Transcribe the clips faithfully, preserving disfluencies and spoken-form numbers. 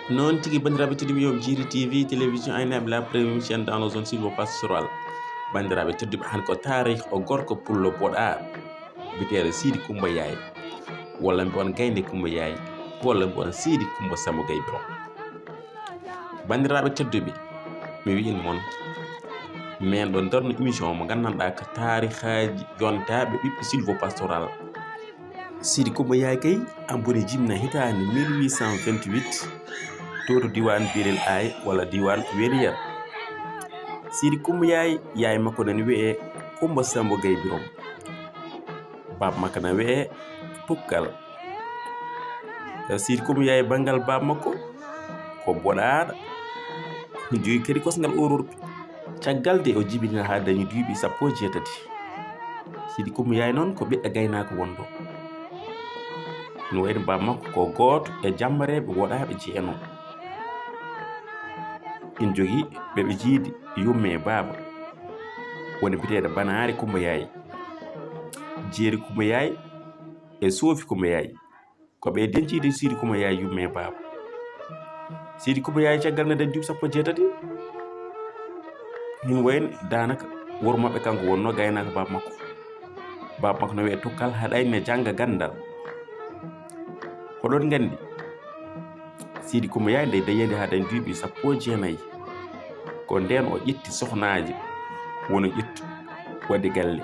Noon tigi, banndiraaɓe tedduɓe, yo on njiiru T V, télévision Aynaaɓe, la première chaîne dans la zone sylvo-pastorale. Banndiraaɓe tedduɓe, han ko taarih o gorko pullo boɗaaɗo biyeteeɗo Sidi Kumba Yaay, walla mbiyon Gaynde Kumba Yaay, walla mbiyon Sidi Kumba Sambo Gaye Birom. Banndiraaɓe tedduɓe, mi wiyin mon, men ɗo darno émission mo nganndanɗaa ko taarihaaji yontaaɓe ɓiɓɓe sylvo-pastoral. Sidi Kumba Yaay kay, amboni jibina hitaande mille huit cent vingt-huit, to, to diiwaan Belel Aay walla diiwaan Weliyar. Sidi Kumba Yaay, yaay makko nani wiyee Kumba Sambo Gaye Birom. Baaba makko na wiyee Tukkal. Sidi Kumba Yaay banngal baaba makko ko boɗaaɗo, jogii kadi kosngal ururɓe. Caggal nde o jibinaa haa dañi duuɓi sappo e jeetati, Sidi Kumba Yaay noon ko ɓiɗɗo gaynaako wonɗo. No wayno baaba makko ko gooto e jaambareeɓe woɗaaɓe jeeno. Ina jogii ɓe ɓe jiidi yumma e baaba, woni biyeteeɗo Banaari Kumba Yaay, Jeeri Kumba Yaay e Soofi Kumba Yaay. Ko ɓe dencii de Sidi Kumba Yaay yumma e baaba. Sidi Kumba Yaay caggal nde dañi duuɓi sappo e jeetati, min wayno daanaka wuro maɓɓe kanko wonnoo gaynaako baaba makko. Baaba makko no wiyee Tukkal, haɗayno jannga ganndal. Hoɗon nganndi, Sidi Kumba Yaay nde dañi haa dañi duuɓi sappo e jeenayi, ko ndeen o ƴetti sohnaaji, woni ƴettu waɗi galle.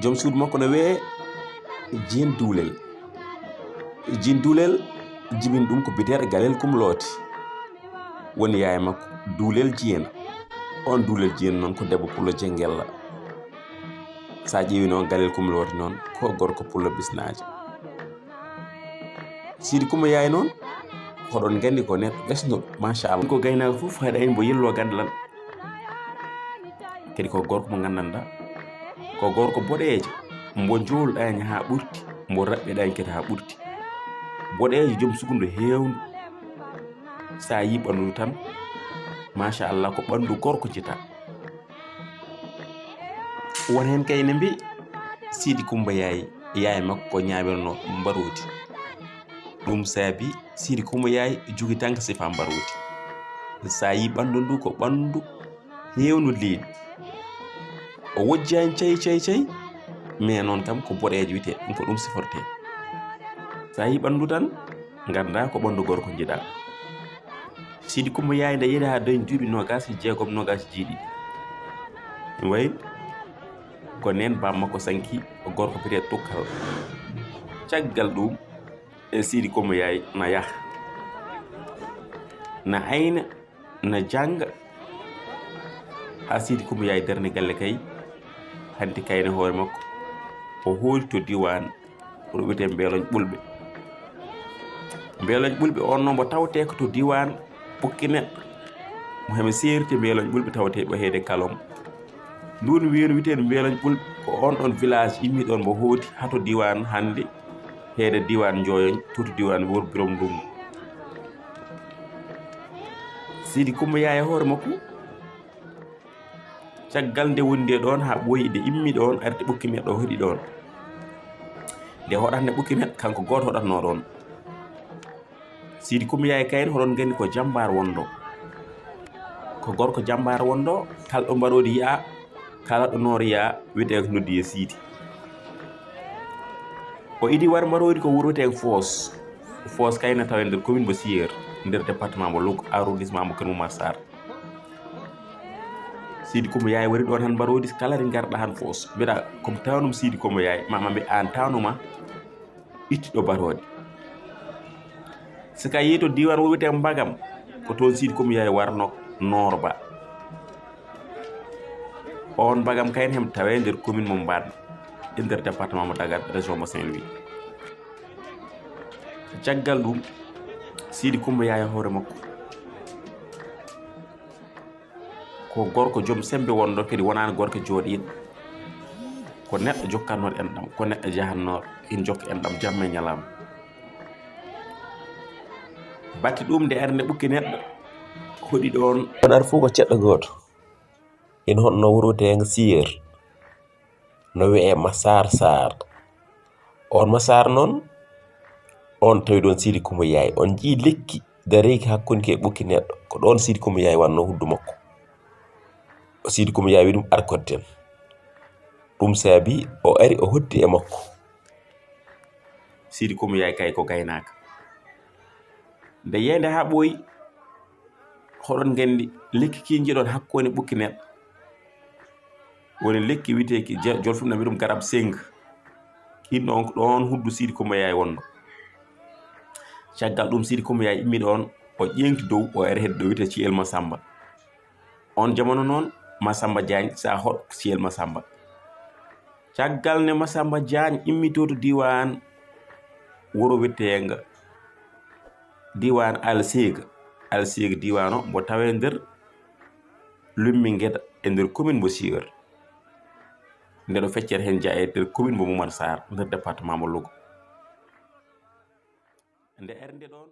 Joom suudu makko no wiyee Jeen Duulel. Jeen Duulel jibini ɗum ko biyeteeɗo Galel Kumba Looti. Woni yaay makko Duulel Jeen. On Duulel Jeen noon ko debbo pullo Jengella. So a ƴeewi noon Galel Kumba Looti noon ko gorko pullo Bisnaajo. Sidi Kumba Yaay noon, hoɗon nganndi ko neɗɗo ɓesnuɗo, machallah. Ko gaynaako fof haɗayno mbo yillo ganndal. Kadi ko gorko mo nganndanɗaa, ko gorko boɗeejo, mbo njoolɗaani haa ɓurti, mbo raɓɓiɗaani kadi haa ɓurti. Boɗeejo, joom sukundu heewndu. So a yii ɓanndu tan, machallah, ko ɓanndu gorko njiyataa. Won heen kay ne mbiyi Sidi Kumba Yaay, yaay makko ko ñaawirnoo mbaroodi. Ɗum saabi Sidi Kumba Yaay jogii tan ko sifaa mbaroodi. So a yii ɓanndu ndu ko ɓanndu heewndu leeɓi. O wojjaani cay, cay, cay, mais noon kam ko boɗeejo wiyetee, ɗum ko ɗum sifortee. So a yii ɓanndu tan, nganndaa ko ɓanndu gorko njiɗaa. Sidi Kumba Yaay nde yehi haa dañi duuɓi noogaas e jeegom, noogaas e jeeɗiɗi. Ɗum wayi ko ndeen baaba makko sanki, o gorko biyeteeɗo Tukkal. Caggal ɗum, e Sidi Kumba Yaay na yaha, na ayna, na jannga, haa Sidi Kumba Yaay darni galle kay, hanti kayne hoore makko, o hooti to diiwaan, ɗo wiyetee Mbeelooñ Ɓulɓe. Mbeelooñ Ɓulɓe on noon mbo tawetee ko to diiwaan Ɓukki Neɗɗo, mo heɓe seerti Mbeelooñ Ɓulɓe tawetee ɗo Heede Kalom. Nduun weendu wiyeteendu Mbeelooñ Ɓulɓe, ko on ɗon village immii ɗoon mbo hooti haa to diiwaan hannde Heede diiwaan Njooyoñ, to, to diiwaan Wuro Birom Ndungu. Sidi Kumba Yaay e hoore makko, caggal nde wondi e ɗoon haa ɓooyi, nde immii ɗoon, arti Ɓukki Neɗɗo, hoɗi ɗoon. Nde hoɗatnde Ɓukki Neɗɗo, kanko gooto hoɗatnoo ɗoon. Sidi Kumba Yaay kayne, hoɗon nganndi ko jammbaar wonɗo. Ko gorko jammbaar wonɗo, kala ɗo mbaroodi yiyaa, kala ɗo noor yiyaa, wiyetee ko noddi e Sidi. O idi war mbaroodi ko wuro wiyetee Foos. Foos kayne tawee nder commune mo Siyeur, nder département mo Louga, arrondissement mo Kër Momar Sarr. Sidi Kumba Yaay wari ɗoon han mbaroodi, kala ɗo ngarɗaa han Foos, mbiɗa, comme tawnum Sidi Kumba Yaay, ma, ma mbiy aan tawnuma, itti ɗo mbaroodi. Si ka yehi to diiwaan wuro wiyetee Mbagam, ko toon Sidi Kumba Yaay warno Noor Ba. On Mbagam kayne hem tawee nder commune mo Mbadna, e nder département mo Dagana, région mo Saint-Louis. Caggal ɗum, Sidi Kumba Yaay hoore makko, ko gorko joom semmbe wonɗo, kadi wonaani gorko jooɗiiɗo. Ko neɗɗo jokkatnooɗo enɗam, ko neɗɗo jahannooɗo, ina jokka enɗam jamma e ñalawma. Batte ɗum nde arde Ɓukki Neɗɗo hoɗi ɗoon. Ɗon ar fof ko ceɗɗo gooto. Ina hoɗnoo wuro wiyeteengo Siyeur. No wiyee Masaar Saar. On Masaar noon, on tawi ɗoon Sidi Kumba Yaay. On njii lekki dareeki hakkunde e ɓukki neɗɗo. Ko ɗoon Siidi Kumba Yaay wannoo huddu makko. Siidi Kumba Yaay wi ɗum ar kotten. Ɗum saabi o ari o hotti e makko. Siidi Kumba Yaay kay ko gaynaaka. Nde yeeynde haa ɓooyi, hoɗon nganndi lekki kii njiɗon hakkunde ɓukki neɗɗo. Woni lekki wiyeteeki je-, jolfum na mbiɗum garab seng. Kiin ɗoon ko ɗoon huddu Siidi Kumba Yaay wonno. Caggal ɗum Siidi Kumba Yaay immi ɗoon, o ƴeeŋti dow, o ari hedde ɗo wiyetee Ciyel Masamba. Oon jamano noon, Masamba Jaañ sa hoɗ Ciyel Masamba. Caggal nde Masamba Jaañ immi to, to diiwaan wuro wiyeteenga diiwaan Alseega. Alseega diiwaan o mbo tawee nder lummi Ngeda e nder commune mbo Siweer. Nde ɗo feccere heen jaa e nder commune mbo Momar Sarr nder département mbo Louga. Nde ernde ɗoon,